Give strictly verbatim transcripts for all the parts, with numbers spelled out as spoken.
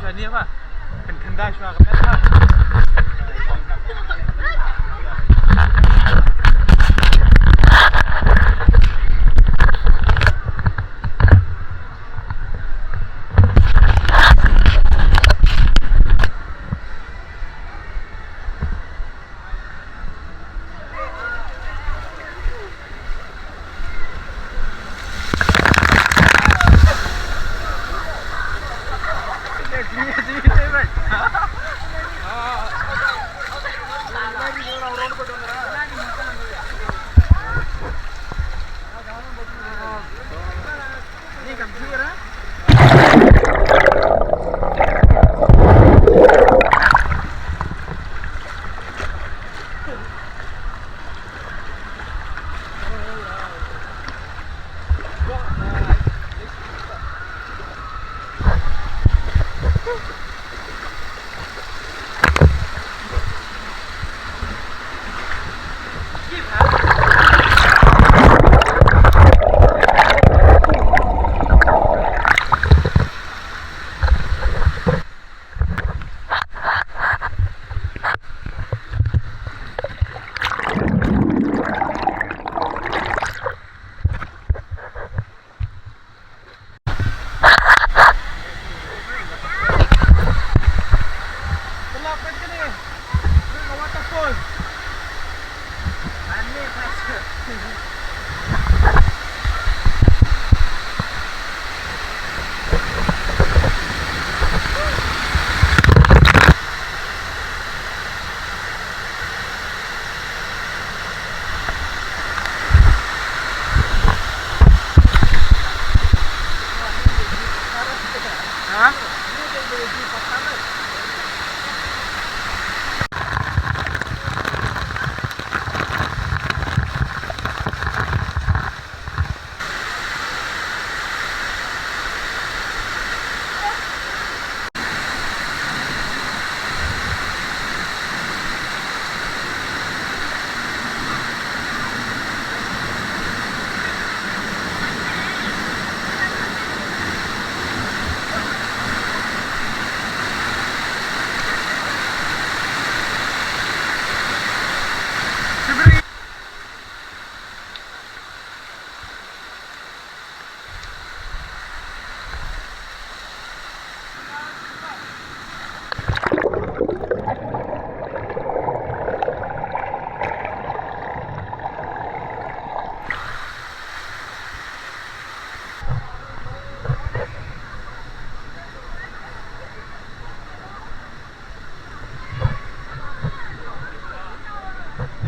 Shwa ni ba. Kan khanda shwa ka met ba.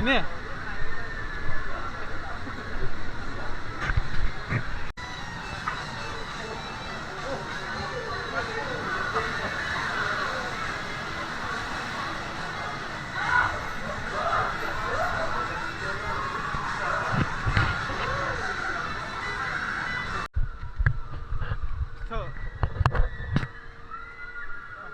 Ini.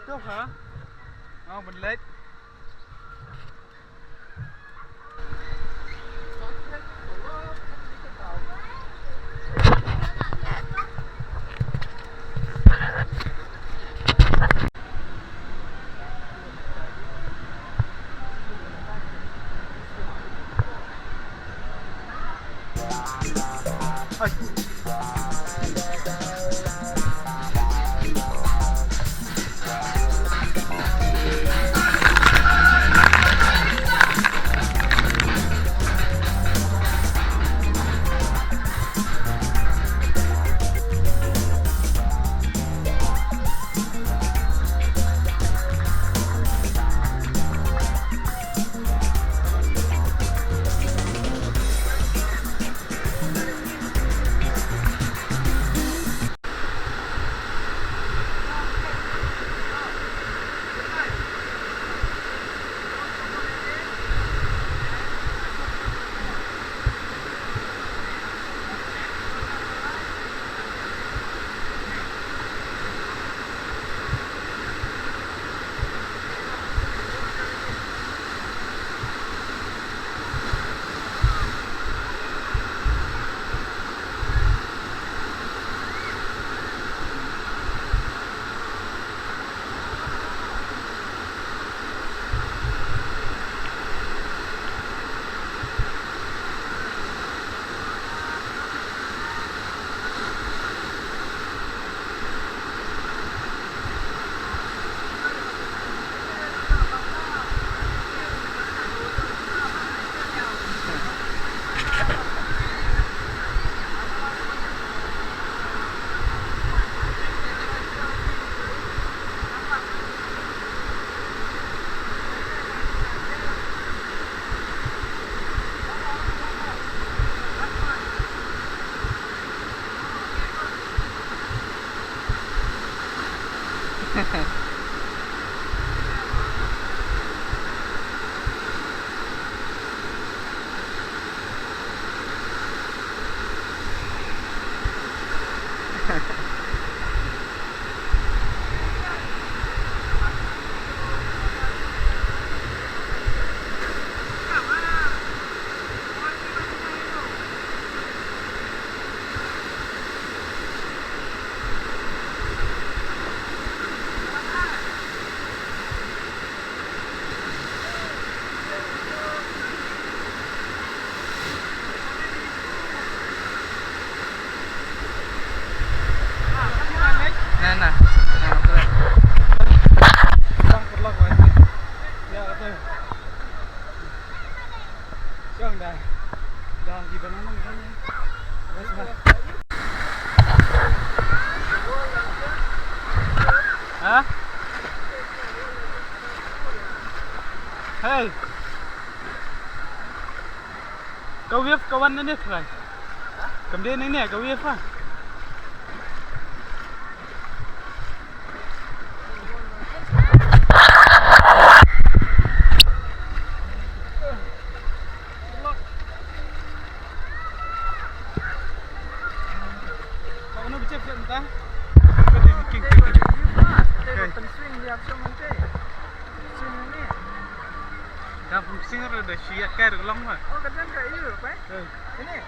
Tuh ha. Ang benlek. Da, da, di ba nang nang. Ha? Hey. Ka wave ka wan ne ne trai. Kam dei ne ne ka wave ha. Dang pum sing re da shi ya kai re long ma. Oh, kadang ka iu, pai? Eh. Ini.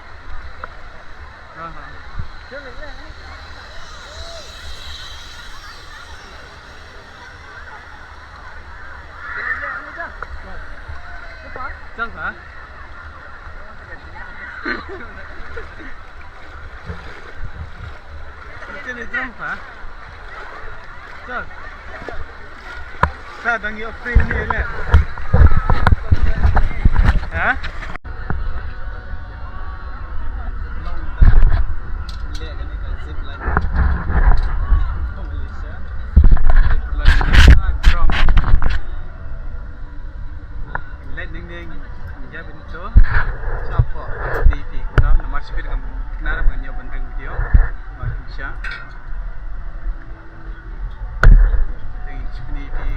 Aha. Jang ha? Ito ni jang ha? Jang. Sa dang ïoh free ni le. Ha? Lightning ding, ya bintu. Siapa? Ni ti kuna namar sipir kam kena ban nyoba ban video. Mar insya. Thank you.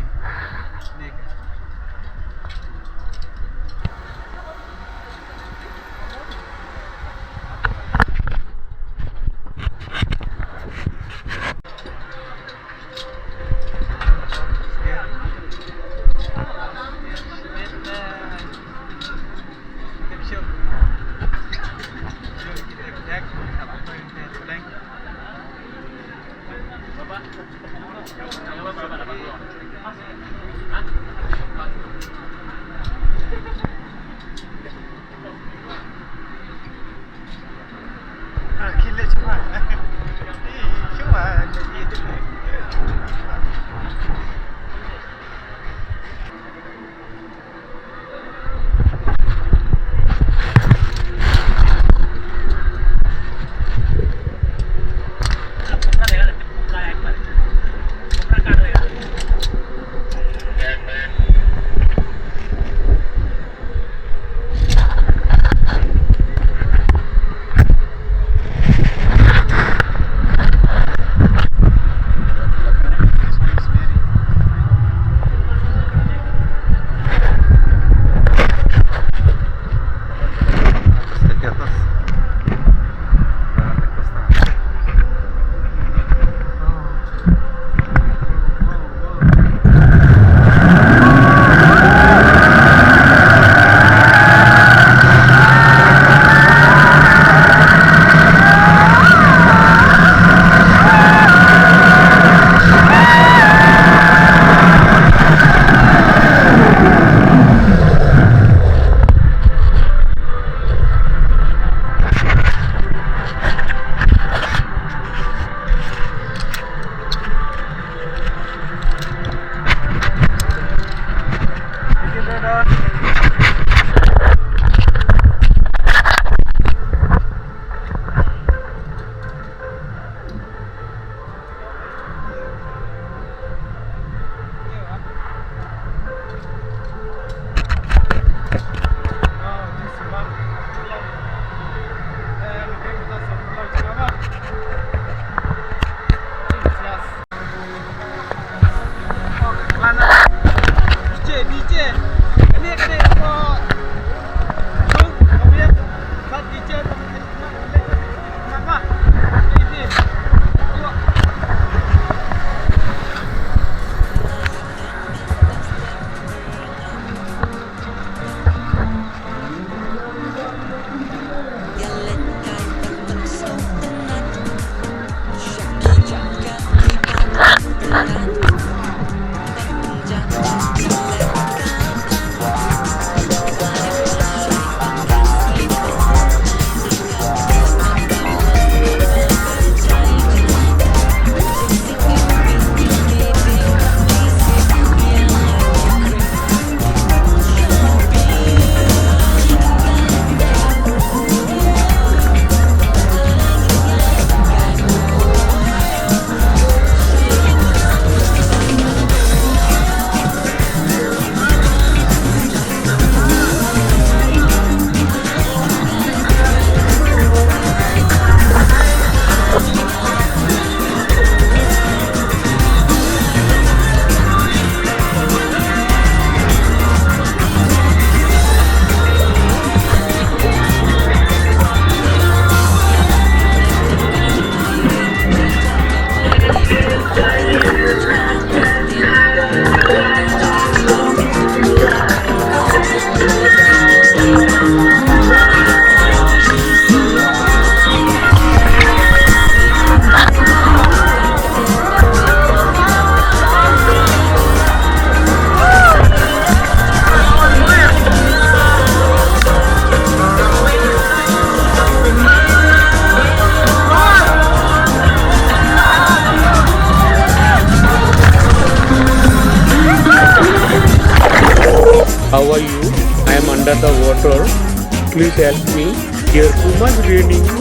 Please help me. Here too much raining.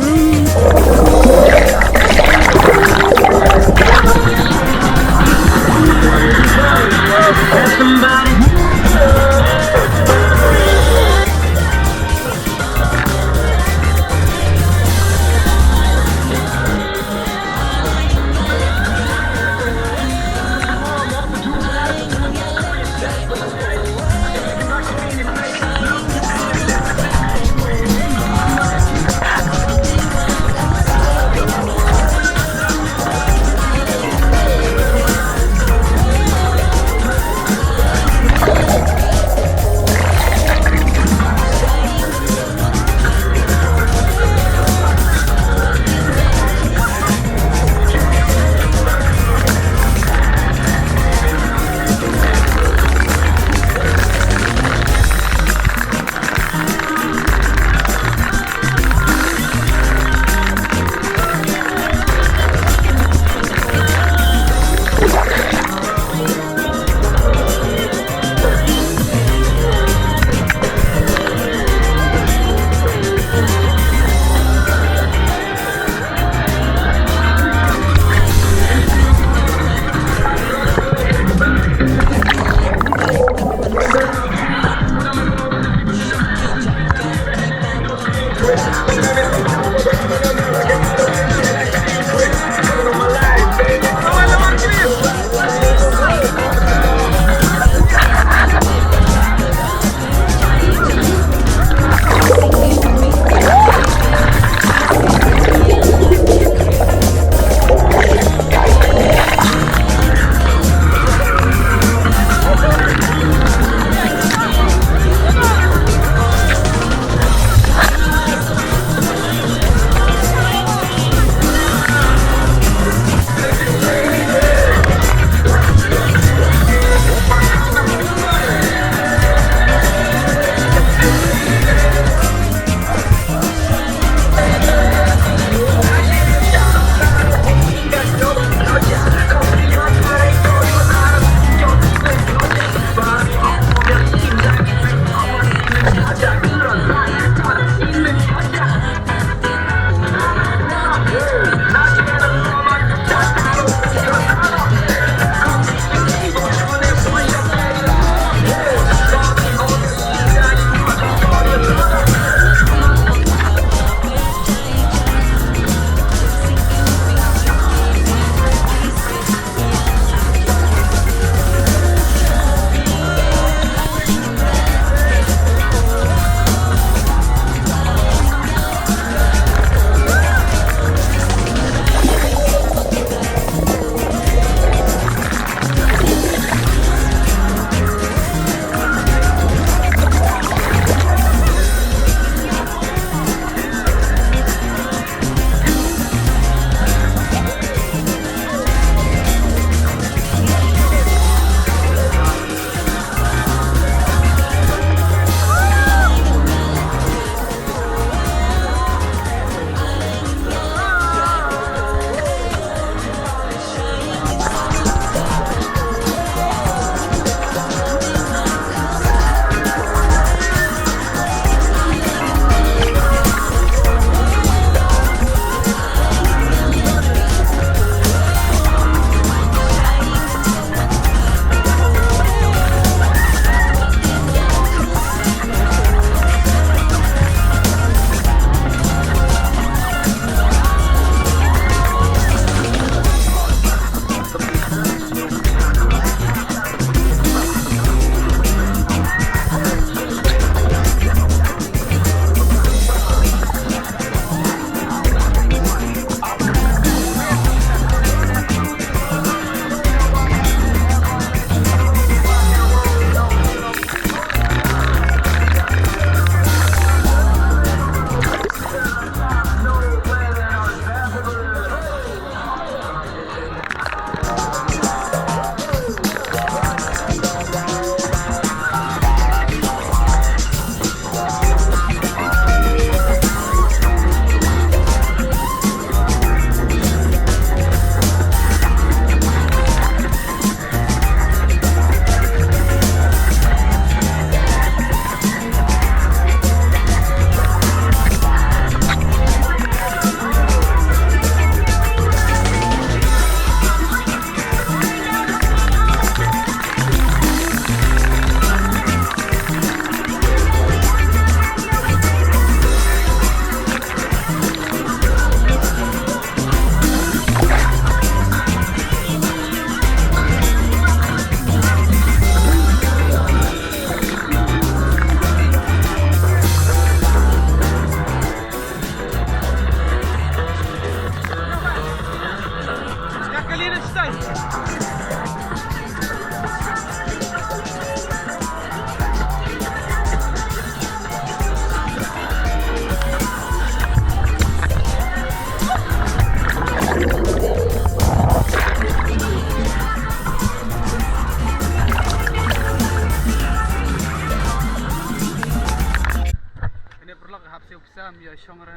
Hap siew pisa, ym ïoh shong re.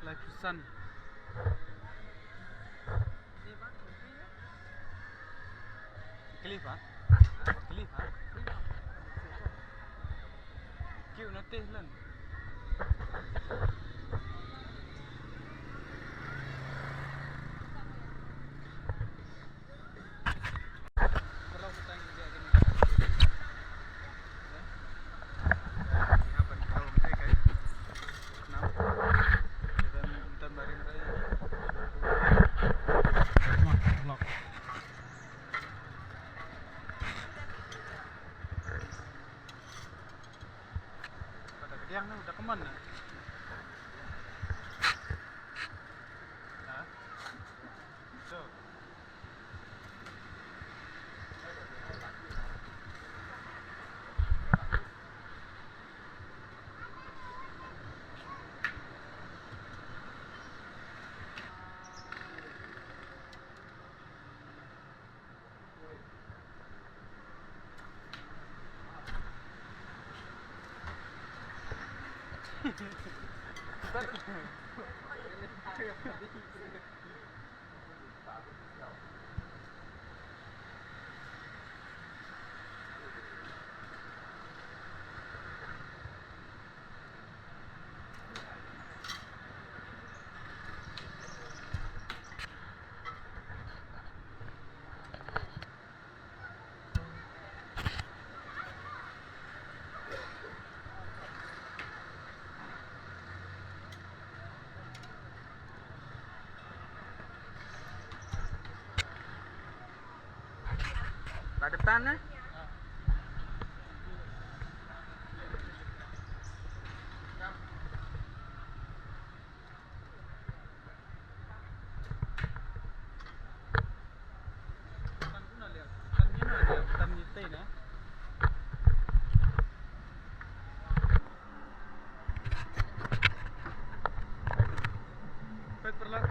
Laiphew san. Clip ha? Clip ha? Kiew na te lan. Ba depan eh. Peit paralok.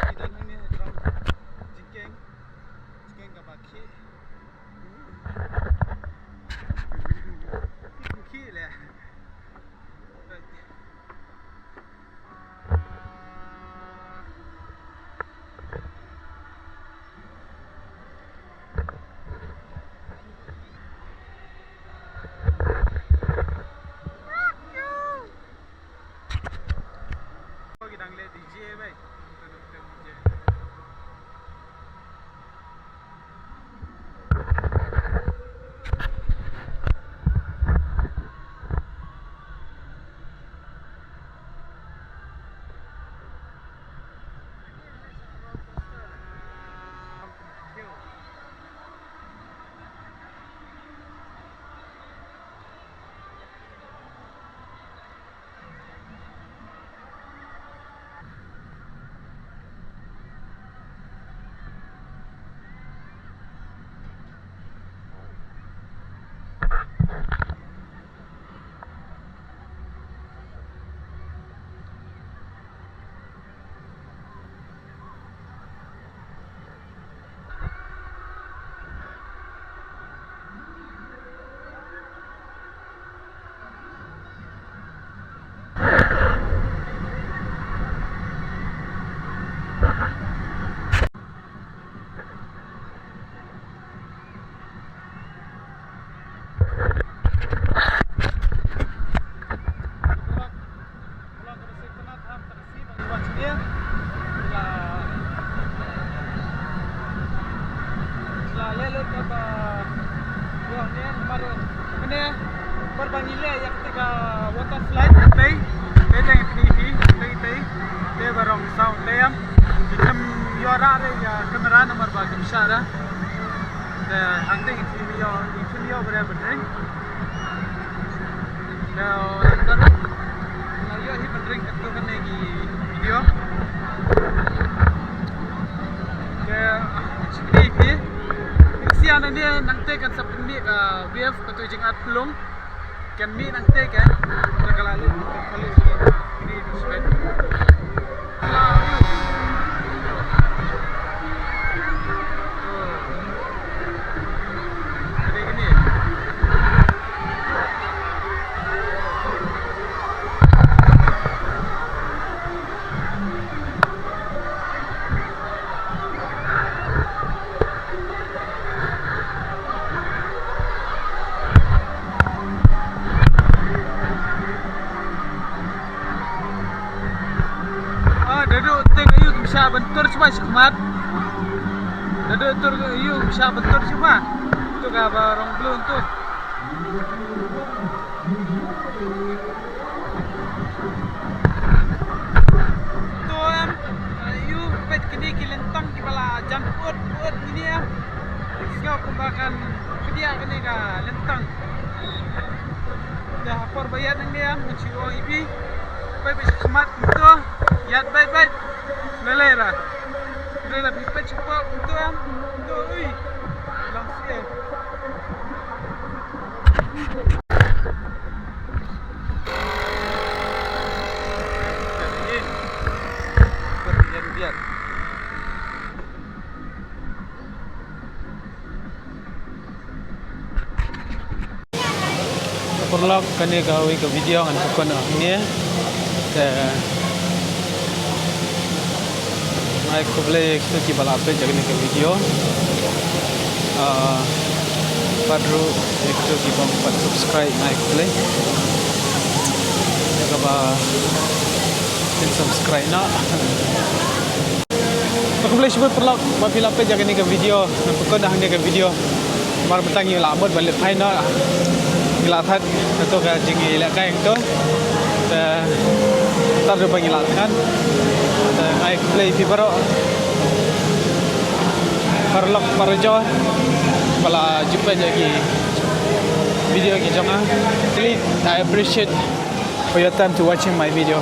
Ngi don hangne ha jrong jingkieng. Jingkieng kaba khih. Khih leh. Namar ba ngi leh ïa kata ka water slide, tei tei teng ïa kine ki, tei tei tei ba rong saw tei em. Ngi khlem ïoh rah re ïa camera namar ba kam shah re. Te hangtei ngi khlem ïoh, ngi khlem ïoh ba re ba teng. Te ngi la ïoh hi ba teng katto katne ki video. Te shikri phi. Sia na ne nangtei kan sa pynmih ka wave, kato jingat pulung. Kan mih nangtei ka. Ka la leh, ka leh. Ban tur shuwa sha khmat. Naduh tur ïu sha ban tur shuwa. Tu kaba rong blun tu. To em, ïu peit kine ki lyntong kiba la jan ut ut kine em. Sngew kumba kan khyndiat kane ka lyntong. Da ha por ba ïaid nangne em, ngan shu ong ïa phi. Peit beit sha khmat kumto, ïaid beit beit. Lei lei ra. Lei lei phi peit sha khmat kumto em. To ui. Long sih. Paralok, kane kawei ka video ngan pynkut noh hangne. Te ai khublei ïa kito kiba la peit ïa kane ka video. Ah, bad ruh ïa kito ki bym pat subscribe, ai khublei. Ïa kaba phin subscribe noh. Khublei shibun paralok ba phi la peit ïa kane ka video. Ngan pynkut noh hangne ka video. Namar mynta ngi la mut ban leit phai noh. Ngi la thait kato ka jingïalehkai kato. Te tang ruh ba ngi la thait. Te ai khublei phi baroh. Paralok parajor ba la ju peit ïa ki video ki jong nga. Really, I appreciate for your time to watching my video.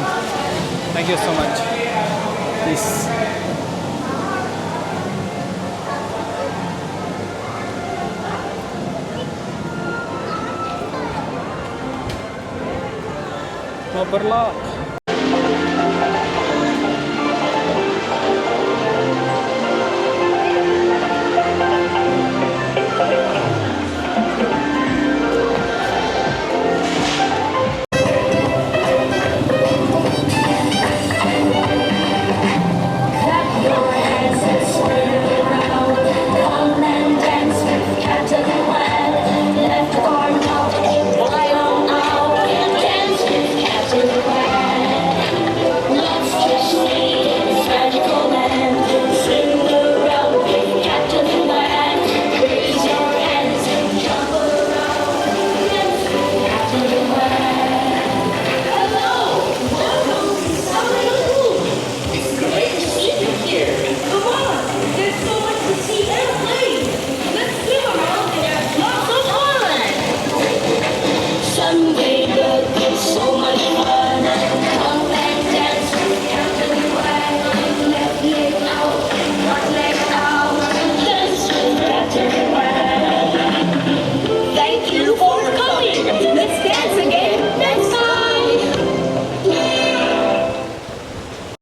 Thank you so much. Peace. Mo paralok.